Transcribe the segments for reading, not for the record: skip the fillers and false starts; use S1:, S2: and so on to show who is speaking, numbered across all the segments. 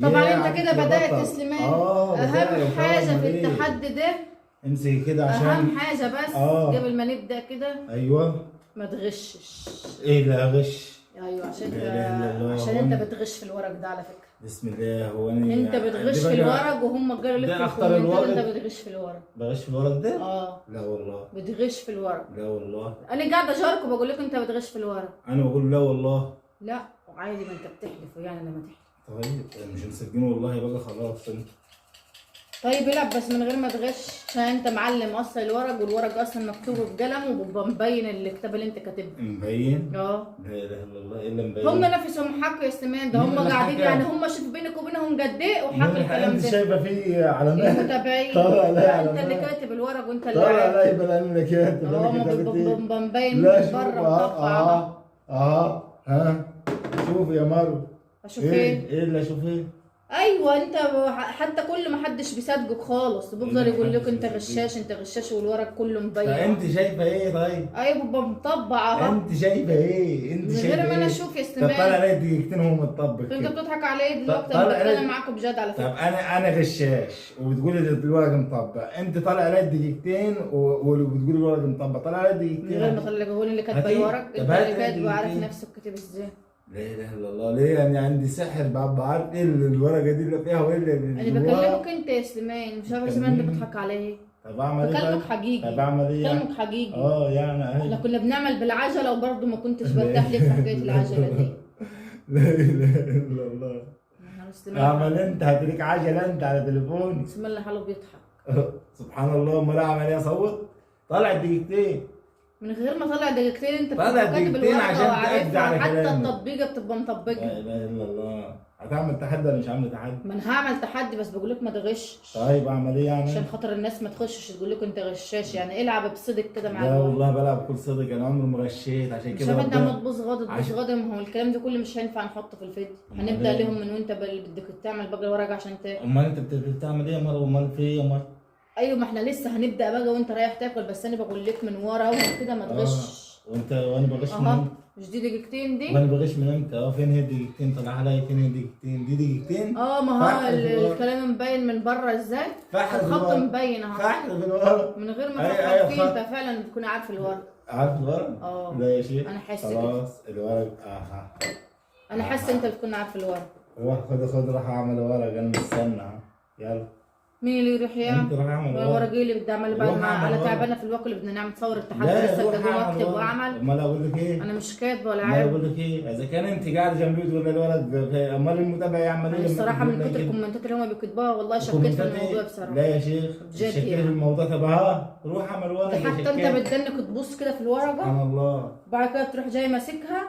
S1: طبعا
S2: يا
S1: انت كده
S2: عليك يا
S1: بدأت
S2: بطل.
S1: يا سليمان.
S2: بدأت.
S1: اهم حاجة
S2: أمال
S1: في
S2: إيه؟
S1: التحدي ده،
S2: امسكي كده عشان
S1: اهم حاجة بس قبل ما نبدأ كده.
S2: ايوه،
S1: ما تغشش.
S2: ايه لا غش؟
S1: ايوه، عشان
S2: لا اله الا الله.
S1: عشان انت بتغش في الورق ده على فكرة.
S2: بسم الله. هو انا
S1: انت بتغش في الورق، وهم قالوا لك
S2: ده
S1: في
S2: اخطر
S1: الكومنتات
S2: الورق.
S1: انت بتغش في الورق.
S2: بغش في الورق ده؟ لا والله
S1: بتغش في الورق.
S2: لا والله،
S1: انا قاعدة اجارك وبقول لك انت بتغش في الورق.
S2: انا بقول لا والله.
S1: لا وعادي، ما انت بتحلف يعني لما تحلف.
S2: طيب مش مسجلين والله بقى، خلاص انت.
S1: طيب العب بس من غير ما تغش، عشان انت معلم اصلا الورق، والورق اصلا مكتوب بقلم وبيبقى مبين الكتاب اللي انت كاتبه.
S2: مبين؟
S1: اه.
S2: لا اله الا الله، ايه اللي مبين؟
S1: هم نفسهم حكوا يا سليمان، ده
S2: مين
S1: هم
S2: اللي
S1: قاعدين
S2: حكى؟
S1: يعني هم شوفوا بينك وبينهم قد ايه وحكوا الكلام
S2: انت
S1: ده.
S2: شايفه فيه علامات؟
S1: المتابعين.
S2: طلع لا
S1: لا، انت اللي
S2: علامات.
S1: كاتب الورق وانت اللي
S2: طلع
S1: عارف.
S2: لا يبقى انا اللي كاتب.
S1: اه،
S2: انا
S1: ما
S2: كتبت ايه؟
S1: بيبقى مبين
S2: لا
S1: من
S2: شوف.
S1: بره مطبع.
S2: ها شوف يا مارو.
S1: اشوف ايه؟
S2: ايه اللي اشوف ايه؟
S1: ايوه انت حتى كل ما حدش بيصدقك خالص، بيفضل
S2: إيه
S1: يقول لك
S2: محدش
S1: انت
S2: بيصدقني؟
S1: غشاش انت غشاش، والورق كله مبين.
S2: فانت شايفه ايه طيب؟
S1: ايوه ببقى مطبع اهو.
S2: انت شايفه ايه؟ انت
S1: من
S2: شايفه
S1: غير ما انا
S2: ايه؟
S1: اشوف يا
S2: طب طالع
S1: سليمان.
S2: لي دقيقتين وهو متطبق
S1: انت
S2: كده.
S1: بتضحك عليا دلوقتي،
S2: طالع
S1: انا بتكلم
S2: لي-
S1: معاكم بجد على
S2: طب
S1: فكرة.
S2: انا غشاش وبتقولي ده الورق مطبق، انت طالع لي دقيقتين وبتقولي الورق مطبق، طالع لي دقيقتين.
S1: من غير ما اطلع هو اللي كاتبه
S2: هاتي.
S1: الورق،
S2: طب
S1: انت
S2: هاتي
S1: اللي كاتبه وعارف
S2: دقيقتين.
S1: نفسك كاتب ازاي.
S2: لا اله الا الله. ليه انا عندي سحر بعرف ايه الورقة دي اللي فيها وايه اللي
S1: انا
S2: جواها.
S1: بكلمك انت يا سليمان، مش عارفه يا سليمان انت بتضحك عليا.
S2: طب اعمل ايه؟
S1: بكلمك
S2: طيب؟
S1: حقيقي.
S2: طب اعمل ايه يعني؟
S1: بكلمك حقيقي.
S2: يعني اهي.
S1: احنا كنا بنعمل بالعجله وبرضه ما كنتش برتاح لك في حكاية العجلة دي.
S2: لا اله الا الله.
S1: سليمان
S2: اعمل انت، هاتلك عجله انت على تليفوني.
S1: بسم الله حاله بيضحك.
S2: سبحان الله. امال اعمل ايه؟ اصوت؟ طالع دقيقتين.
S1: من غير ما طلع دقيقتين انت
S2: طلع
S1: بتبقى كاتب
S2: دقيقتين
S1: الورقة
S2: عشان تأدي
S1: وعارفها،
S2: على
S1: حتى
S2: كلامك.
S1: التطبيقه بتبقى مطبقه.
S2: لا اله الا الله. هتعمل تحدي ولا مش عامل تحدي؟
S1: ما انا هعمل تحدي بس بقول لك ما تغشش.
S2: طيب اعمل ايه يعني؟
S1: عشان خاطر الناس ما تخشش تقول لك انت غشاش، يعني العب بصدق كده مع
S2: لا
S1: الورق.
S2: والله بلعب بكل صدق، انا عمري ما غشيت عشان
S1: مش
S2: كده.
S1: عارفه انت
S2: ربنا-
S1: عمال تبص غاضي تبص غاضي، ما هو الكلام ده كله مش هينفع نحطه في الفيديو.
S2: أمال
S1: هنبدا
S2: إيه؟
S1: لهم من وانت بدك تعمل بقى الورق عشان
S2: امال انت بتعمل ايه يا مروه؟ امال في ايه يا مروه؟
S1: ايوه ما احنا لسه هنبدا بقى وانت رايح تاكل، بس انا بقول لك من ورا وكده ما تغشش.
S2: وانت وانا بغش من
S1: اها
S2: امتى؟
S1: مش دي دقيقتين دي؟
S2: وانا بغش من امتى؟ فين هي الدقيقتين؟ طلع عليا فين هي الدقيقتين؟ دي دقيقتين؟
S1: ما هو
S2: فحر في الورق.
S1: الكلام مبين من بره ازاي؟
S2: فحر في
S1: الخط
S2: الورق.
S1: مبين اهو.
S2: فحر في الورق.
S1: من غير ما
S2: أيوة،
S1: تفكر
S2: أيوة،
S1: فيه
S2: خط.
S1: انت فعلا بتكون عارف الورق.
S2: عارف الورق؟ لا يا شيخ.
S1: انا حاسه كده.
S2: خلاص الورق. اها
S1: انا حاسه انت بتكون عارف الورق.
S2: روح خد راح اعمل ورق، انا مستنى. يلا
S1: مين اللي يروح يعمل؟
S2: انت روح اعمل
S1: الورق
S2: ورق.
S1: ايه اللي بدي اعمله بعد
S2: روح
S1: ما
S2: اعمل
S1: انا
S2: ورق.
S1: تعبانة في الوقت اللي بدنا نعمل تصور التحدي
S2: لا
S1: لسه
S2: روح
S1: بدي اقوم
S2: اعمل
S1: اكتب
S2: ورق.
S1: واعمل.
S2: امال اقول لك ايه؟
S1: انا مش كاتبه ولا
S2: امال
S1: عارف.
S2: اقول لك ايه؟ اذا كان انت قاعدة جنبي وتقول لي الورق، امال المتابع يعمل ايه؟
S1: انا
S2: لما
S1: الصراحة من
S2: تقول لي
S1: كتر
S2: كده؟
S1: الكومنتات اللي هم بيكتبوها والله شكيت في
S2: الكومنتات
S1: الموضوع
S2: إيه؟
S1: بصراحة.
S2: لا يا شيخ
S1: بجد
S2: شكيت
S1: يعني.
S2: في الموضوع. طب ها روح اعمل ورق
S1: ده
S2: يا
S1: حتى انت
S2: شكاك.
S1: بتدنك تبص كده في الورقة،
S2: سبحان الله.
S1: وبعد كده تروح جاي ماسكها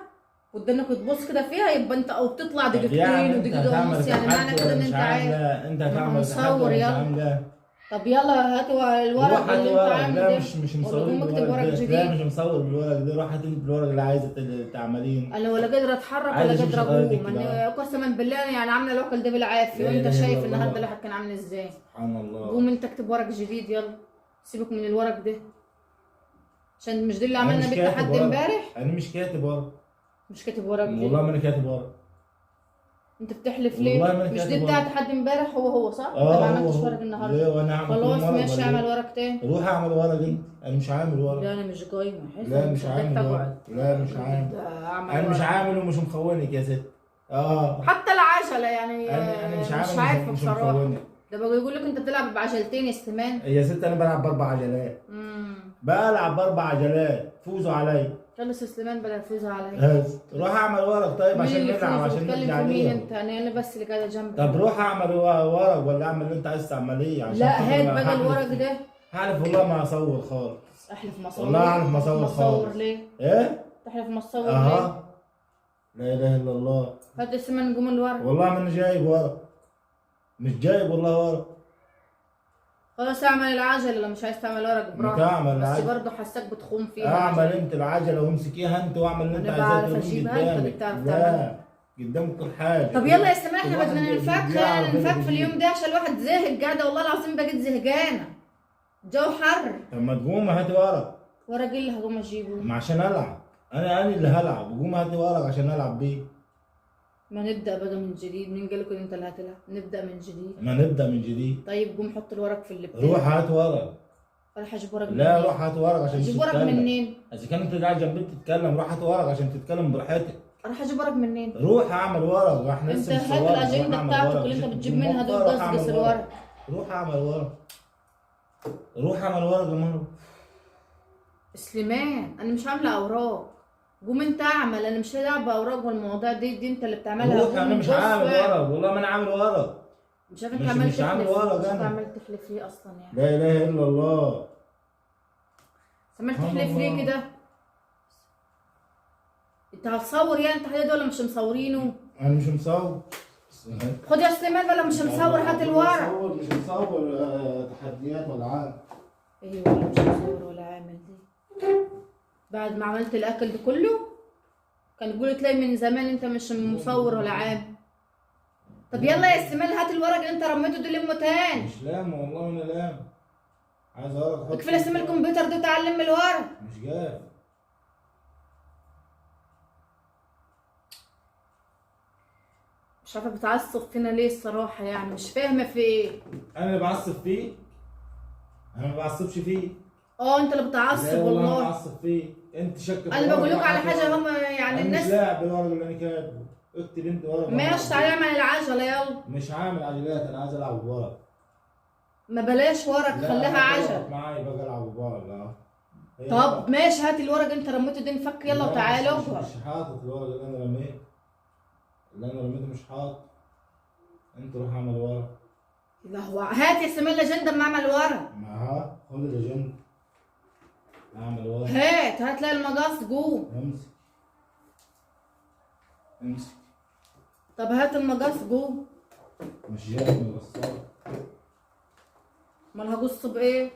S1: وتدنك تبص كده فيها، يبقى انت او بتطلع
S2: طب
S1: دقيقتين
S2: يعني انت
S1: ودقيقة
S2: هتعمل
S1: ونص، يعني معنى
S2: تحدي
S1: كده
S2: ولا
S1: ان
S2: مش
S1: انت عارف.
S2: عامله؟ انت
S1: ما هو
S2: هتعمل تحدي
S1: مصور
S2: ولا مش
S1: يلا.
S2: عامله؟
S1: طب يلا هاتوا الورق
S2: روح هات
S1: اللي انت
S2: ورق.
S1: عامله
S2: لا
S1: ده.
S2: مش
S1: ولا
S2: مصورين
S1: قوم اكتب
S2: بالورق
S1: ورق
S2: ده. لا
S1: جديد.
S2: مش مصور بالورق ده. روح هات انت بالورق اللي عايزه تعمليه.
S1: انا ولا قادرة اتحرك
S2: عايز
S1: ولا
S2: اشوف
S1: قادرة
S2: شغالتك
S1: اقوم.
S2: كده.
S1: انا قسما بالله انا يعني عامله الوكل ده بالعافية،
S2: لا
S1: وانت
S2: اله الا
S1: شايف
S2: الله.
S1: النهارده الواحد كان عامل ازاي.
S2: سبحان الله.
S1: قوم انت اكتب ورق جديد، يلا سيبك من الورق ده عشان مش دي اللي
S2: أنا
S1: عملنا
S2: مش
S1: بيه
S2: كاتب
S1: التحدي
S2: ورق.
S1: امبارح.
S2: انا مش كاتب ورق
S1: مش كاتب ورق دي.
S2: والله ما انا كاتب ورق.
S1: انت بتحلف ليه؟
S2: والله ما انا
S1: مش
S2: كاتب
S1: دي بتاعت
S2: ورق.
S1: تحدي امبارح؟ هو هو صح؟ انت ما
S2: هو
S1: عملتش
S2: هو.
S1: ورق النهارده.
S2: ليه وانا اعمل كل
S1: خلاص
S2: مرة
S1: ماشي
S2: ولا
S1: اعمل
S2: إيه؟
S1: ورق تاني.
S2: روح اعمل ورق انت، انا مش عامل ورق.
S1: لا انا مش قايمة. حس
S2: لا
S1: أنا
S2: مش عامل
S1: صدقت
S2: ورق.
S1: اقعد.
S2: لا مش عامل.
S1: اعمل
S2: انا مش
S1: ورق.
S2: عامل ومش مخونك يا ست.
S1: حتى العجلة يعني
S2: انا مش عامل
S1: مش عارفه
S2: مش
S1: بصراحة.
S2: مخونك
S1: ده بقى يقول لك انت بتلعب بعجلتين يا سليمان.
S2: يا ست. انا بلعب باربع عجلات. بلعب باربع عجلات، فوزوا عليا.
S1: خلص يا سليمان بلا فوز عليا.
S2: بس روح اعمل ورق طيب
S1: مين
S2: عشان
S1: اللي
S2: نلعب،
S1: فوز؟
S2: عشان
S1: بتتكلم
S2: نرجع
S1: في مين
S2: عليهم.
S1: انت؟ انا بس اللي قاعدة جنبك.
S2: طب روح اعمل ورق ولا اعمل اللي انت عايز تعمليه عشان
S1: لا
S2: خاطر
S1: هات
S2: أنا
S1: بقى
S2: هحلف
S1: الورق
S2: فيه.
S1: ده.
S2: هحلف والله ما اصور خالص.
S1: احلف ما اصور.
S2: والله اعرف ما اصور
S1: ما اصور
S2: خالص.
S1: ليه؟
S2: ايه؟
S1: تحلف ما اصور ليه؟
S2: اها. لا اله الا الله.
S1: هات يا سليمان نجوم الورق.
S2: والله ما انا جايب ورق، مش جايب والله ورق.
S1: خلاص اعمل العجلة لو مش عايز تعمل ورق براحتك.
S2: تعمل
S1: بس
S2: العجلة.
S1: برضه حاساك بتخون فيها.
S2: اعمل انت العجلة وامسكيها انت واعمل اللي انت
S1: أنا
S2: عايزاه.
S1: بعرف
S2: تقوم
S1: أجيبها، أنت اللي
S2: قدامك.
S1: بتعرف
S2: لا
S1: تعملها.
S2: قدامك كل حاجة.
S1: طب يلا يا سليمان احنا
S2: الواحد
S1: بدنا ننفك،
S2: بيعرف
S1: خلينا ننفك في
S2: يجيب.
S1: اليوم ده عشان الواحد زهق قاعدة والله العظيم بقيت زهقانه. الجو حر.
S2: طب ما تقوم هاتي ورق.
S1: ورق ايه اللي هقوم اجيبه؟
S2: ما عشان العب، انا اللي هلعب. قوم هاتي ورق عشان العب بيه.
S1: ما نبدا بقى من جديد. مين قالك ان انت اللي هتلعب؟ نبدا من جديد.
S2: ما نبدا من جديد.
S1: طيب قوم حط الورق في اللي بتاعك.
S2: روح هات ورق.
S1: راح اجيب ورق.
S2: لا روح هات ورق عشان
S1: اجيب ورق منين؟
S2: اذا كان انت قاعد جنبي تتكلم، روح هات ورق عشان تتكلم براحتك.
S1: راح اجيب ورق منين؟
S2: روح اعمل ورق، احنا لسه
S1: انت هات الاجندة بتاعتك اللي انت بتجيب منها دول، قصقص الورق.
S2: روح اعمل ورق، روح اعمل ورق يا مروه.
S1: سليمان انا مش عامله اوراق، قوم انت اعمل، انا مش هلعب باوراق والمواضيع دي انت اللي بتعملها.
S2: روح، انا مش عامل ورق والله، ما انا عامل ورق.
S1: مش عارفه انت عمال
S2: مش عامل ورق،
S1: انا عمال تحلف ليه اصلا يعني؟
S2: لا اله الا الله.
S1: عمال تحلف ليه كده؟ انت هتصور يعني التحدي ده ولا مش مصورينه؟
S2: انا مش مصور.
S1: خد يا سليمان ولا مش مصور؟ هات الورق.
S2: مش مصور تحديات ولا عامل.
S1: ايوه ولا مش مصور ولا عامل. دي بعد ما عملت الاكل ده كله كان يقول تلاقي من زمان انت مش مصور ولا عامل. طب يلا يا سليمان هات الورق اللي انت رميته ده لمه تاني.
S2: مش لام والله انا لام. عايز ورق.
S1: اقفل يا سليمان الكمبيوتر ده وتعال لم الورق.
S2: مش جاي.
S1: مش عارفه بتعصب فينا ليه الصراحة، يعني مش فاهمه في ايه.
S2: انا اللي بعصب فيه؟ انا ما بعصبش فيه.
S1: اه انت اللي بتعصب والله.
S2: انا بعصب فيه. انت شك.
S1: انا بقول لكم على حاجة، هم يعني الناس
S2: مش لاعب بالورق اللي انا كاتبه. اكتب انت ورق.
S1: ماشي تعالى اعمل العجلة يلا.
S2: مش عامل عجلات، انا عايز العب بورق.
S1: ما بلاش ورق، خليها عجل.
S2: معايا بقى العب بورق.
S1: طب ماشي هات الورق انت رميته ده نفك يلا وتعالى.
S2: مش حاطط الورق اللي انا رميته. اللي انا رميته مش حاطط. انت روح اعمل ورق.
S1: لا هو هات يا سليمان الاجندة اما اعمل ورق.
S2: ما خد الاجندة. اعمل ورق.
S1: هات هات، لا المقص جوه.
S2: امسك امسك.
S1: طب هات المقص جوه.
S2: مش جايب مقصات.
S1: امال هقص بايه؟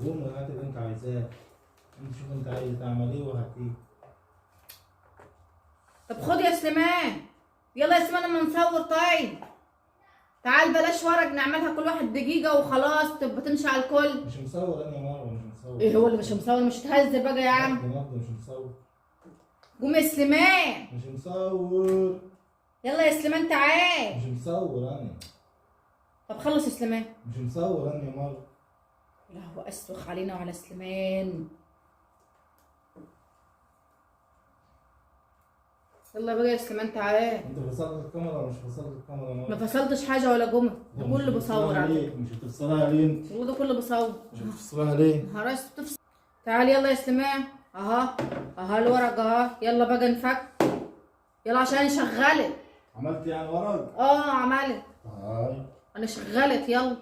S2: قوم هات اللي انت عايزاه. انت شوف انت عايز تعمل ايه وهاتيه.
S1: طب خد يا سليمان. يلا يا سليمان اما نصور. طيب تعال بلاش ورق، نعملها كل واحد دقيقة وخلاص تبقى تمشي على الكل.
S2: مش مصور انا يا مروة، مش مصور.
S1: ايه هو اللي مش مصور؟ مش تهزر بقى يا عم.
S2: مش مصور.
S1: قوم يا سليمان.
S2: مش مصور.
S1: يلا يا سليمان تعال.
S2: مش مصور انا.
S1: طب خلص يا سليمان.
S2: مش مصور انا يا مروة.
S1: لا هو اسوخ علينا وعلى سليمان. يلا بقى يا سليمان تعالى.
S2: انت فصلت الكاميرا ولا مش فصلت الكاميرا؟
S1: ما فصلتش حاجة ولا جملة، ده كله بصور على فكرة.
S2: مش بتفصلها ليه انت؟
S1: والله ده كله بصور.
S2: مش بتفصلها ليه؟
S1: نهار اسود بتفصل. تعالي يلا يا سليمان. اهو اهو الورق اهو، يلا بقى نفك. يلا عشان شغلت.
S2: عملت يعني ورق؟
S1: اه عملت.
S2: طيب
S1: انا شغلت. يلا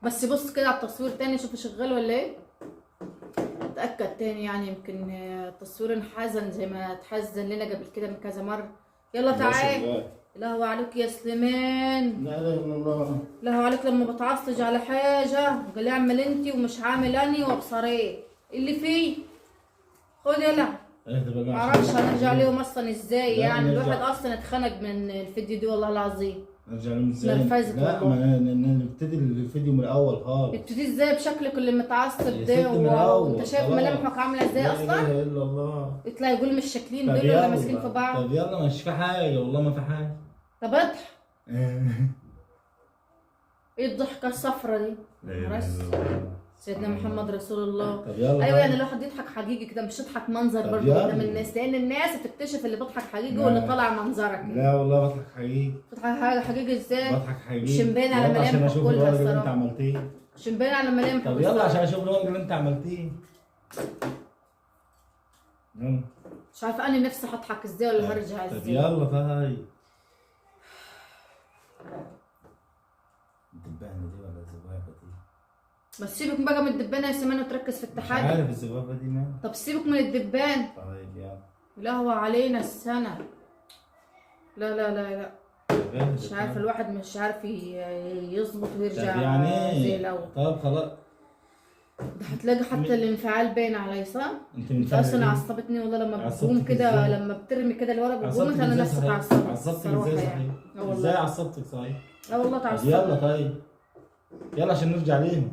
S1: بس بص كده على التصوير تاني، شوف شغال ولا ايه. اتاكد تاني يعني، يمكن التصوير انحزن زي ما اتحزن لنا قبل كده من كذا مرة. يلا تعال. لا هو عليك يا سليمان.
S2: لا اله الا الله.
S1: لا هو عليك لما بتعصج على حاجة قال لي اعمل انت ومش عامل اني وابصريه اللي فيه. خد يلا. معرفش هنرجع ليهم اصلا ازاي يعني، الواحد اصلا اتخنق من الفيديو دي والله العظيم.
S2: نرجع لهم ازاي؟
S1: نرفزت.
S2: لا ما نبتدي الفيديو من الاول خالص.
S1: نبتدي ازاي بشكلك اللي متعصب ده وانت شايف ملامحك عامله ازاي اصلا؟
S2: لا اله الا الله.
S1: يطلع يقول مش شاكلين دول ولا ماسكين في بعض.
S2: طب يلا مش في حاجة والله ما في حاجة.
S1: طب اضحك. ايه الضحكة الصفرا دي؟ سيدنا محمد رسول الله.
S2: طب يلا.
S1: ايوه يعني الواحد يضحك حقيقي كده، مش يضحك منظر برضه قدام الناس، لان الناس هتكتشف اللي بيضحك حقيقي واللي طالع منظرك.
S2: لا والله بضحك حقيقي.
S1: بتضحك حقيقي ازاي؟
S2: بضحك حقيقي.
S1: مش مبين على ملامحك كلها الصراحة.
S2: اللي انت عملتيه
S1: مش مبين على ملامحك.
S2: طب يلا عشان اشوف الورق اللي انت عملتيه. يلا.
S1: مش عارفه انا نفسي هضحك ازاي ولا هرجع ازاي.
S2: طب يلا. طيب الدبانه دي ولا الذبابة دي؟
S1: بس سيبك بقى من الدبانه يا سليمان وتركز في التحدي.
S2: مش عارف الذبابة دي مالها.
S1: طب سيبك من الدبان.
S2: طيب يلا.
S1: لا هو علينا السنة. لا لا لا لا مش عارف الواحد مش عارف يظبط ويرجع
S2: يعني
S1: زي الاول.
S2: طب خلاص
S1: ده هتلاقي حتى الانفعال باين علي صح؟
S2: انت
S1: اصلا عصبتني والله لما بتقوم كده، لما بترمي كده الورق بتقوم انا نفسي اتعصبت.
S2: عصبتك ازاي صحيح؟ ازاي عصبتك صحيح؟
S1: اه والله اتعصبت.
S2: يلا طيب يلا عشان نرجع ليهم.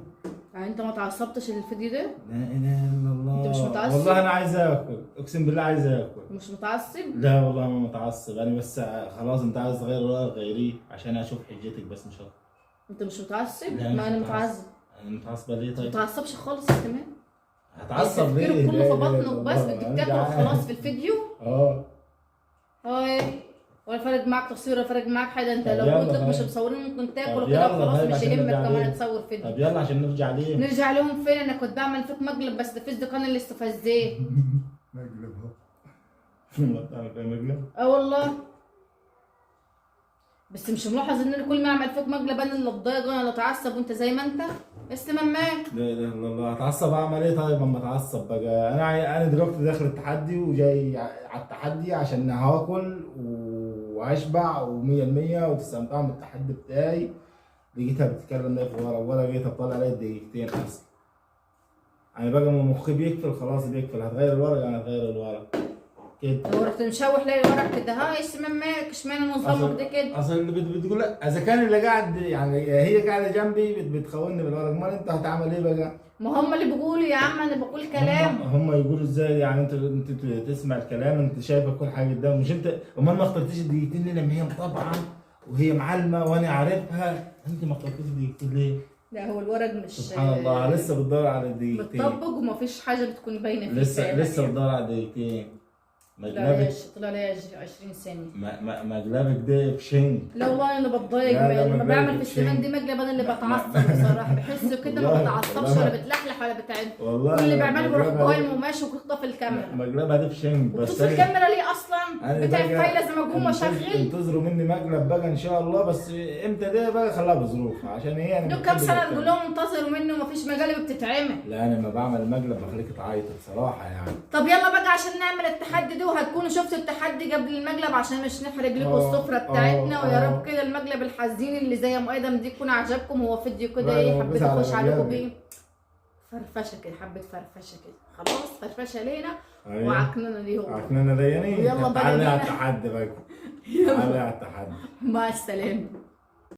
S1: يعني انت ما تعصبتش الفيديو ده؟
S2: لا اله الا الله.
S1: انت مش متعصب؟
S2: والله انا عايز اكل، اقسم بالله عايز اكل.
S1: مش متعصب؟
S2: لا والله ما متعصب انا، بس خلاص انت عايز تغير الورق غيريه عشان اشوف حجتك بس مش اكتر.
S1: انت مش متعصب؟
S2: لا،
S1: ما انا
S2: مش
S1: متعصب.
S2: انا متعصبه ليه
S1: ما
S2: طيب؟
S1: متعصبش خالص كمان.
S2: هتعصب ليه؟
S1: تفكيرك كله
S2: لا
S1: في
S2: إله إلا
S1: بطنك بس،
S2: الله.
S1: بدك
S2: أنا
S1: تاكل
S2: جعان.
S1: وخلاص في الفيديو.
S2: اه
S1: هاي ولا فرق معك تصوير ولا فرق معك حاجة. انت
S2: طب
S1: لو
S2: يلا
S1: قلت لك مش
S2: طيب.
S1: مصورين ممكن تاكل
S2: طب
S1: وكده
S2: يلا
S1: وخلاص،
S2: طيب
S1: مش
S2: عشان
S1: يهمك
S2: نرجع
S1: كمان
S2: ليه.
S1: تصور فيديو.
S2: طب يلا عشان نرجع ليه؟
S1: نرجع لهم فين؟ انا كنت بعمل فيك مقلب بس ده كان اللي استفزيه.
S2: مقلب اهو. والله بتعمل فيا مقلب؟
S1: اه والله. بس مش ملاحظ ان انا كل ما اعمل فيك مقلب انا اللي اتضايق وانا اللي اتعصب وانت زي ما انت؟ بس مماك.
S2: لا اله الا الله. اتعصب اعمل ايه طيب اما اتعصب بقى؟ انا دلوقتي داخل التحدي وجاي على التحدي عشان هاكل واشبع و100% وتستمتعوا بالتحدي بتاعي. لقيتها بتتكلم ده في ورا ولا لقيتها بتطلع عليا دقيقتين اصلا. انا بقى ما مخي بيقفل خلاص بيقفل. هتغير الورق انا هتغير الورق كده.
S1: لو رحت مشوح لي الورق كده، هاي مماك اشمعنى نظامك ده كده؟
S2: اصل اللي بتقول لا، اذا كان اللي قاعد يعني هي قاعدة جنبي بتخوني بالورق، امال انت هتعمل ايه بقى؟
S1: ما هم اللي بيقولوا يا عم، انا بقول كلام.
S2: هم يقولوا ازاي يعني؟ انت تسمع الكلام، انت شايفه كل حاجة قدام، مش انت؟ امال ما اخترتيش الدقيقتين ليه لما هي مطبعة وهي معلمه وانا عارفها؟ انت ما اخترتيش الدقيقتين ليه؟
S1: لا هو الورق مش
S2: سبحان الله، لسه بتدور على الدقيقتين.
S1: متطبق ومفيش حاجة بتكون باينة فيه.
S2: لسه بتدور على الدقيقتين. مقلبك
S1: طلع لي 20 ثانية.
S2: مقلبك ده بشنج.
S1: لا والله انا بتضايق لما بعمل في السمان دي مقلب انا اللي بتعصب بصراحة، بحس كده ما بتعصبش ولا بتلحلح ولا بتعد.
S2: والله
S1: كل اللي بعمله بروح قايم وماشي وبخطف الكاميرا.
S2: مقلبها دي بشنج. بس
S1: بتطفي الكاميرا ليه اصلا؟ بتاع الفايله لازم اقوم واشغل.
S2: انتظروا مني مقلب بقى ان شاء الله، بس امتى ده بقى؟ خليها بظروف عشان هي انا
S1: دول كام سنة تقول لهم انتظروا مني ومفيش مقالب بتتعمل.
S2: لا انا لما بعمل مقلب بخليك تعيط بصراحة يعني.
S1: طب يلا بقى عشان نعمل التحدي ده، وهتكونوا شفتوا التحدي قبل المقلب عشان مش نحرج لكم السفرة بتاعتنا. ويا رب كده المقلب الحزين اللي زي ام ادم دي يكون عجبكم. هو فيديو كده ايه حبيت اخش عليكم بيه، فرفشه كده، حبه فرفشه كده، خلاص فرفشه لينا. أيوة. وعكننا ليهم،
S2: عكننا لينا.
S1: يلا بقى
S2: تعالي على التحدي بقى، تعالي على التحدي.
S1: مع السلامة.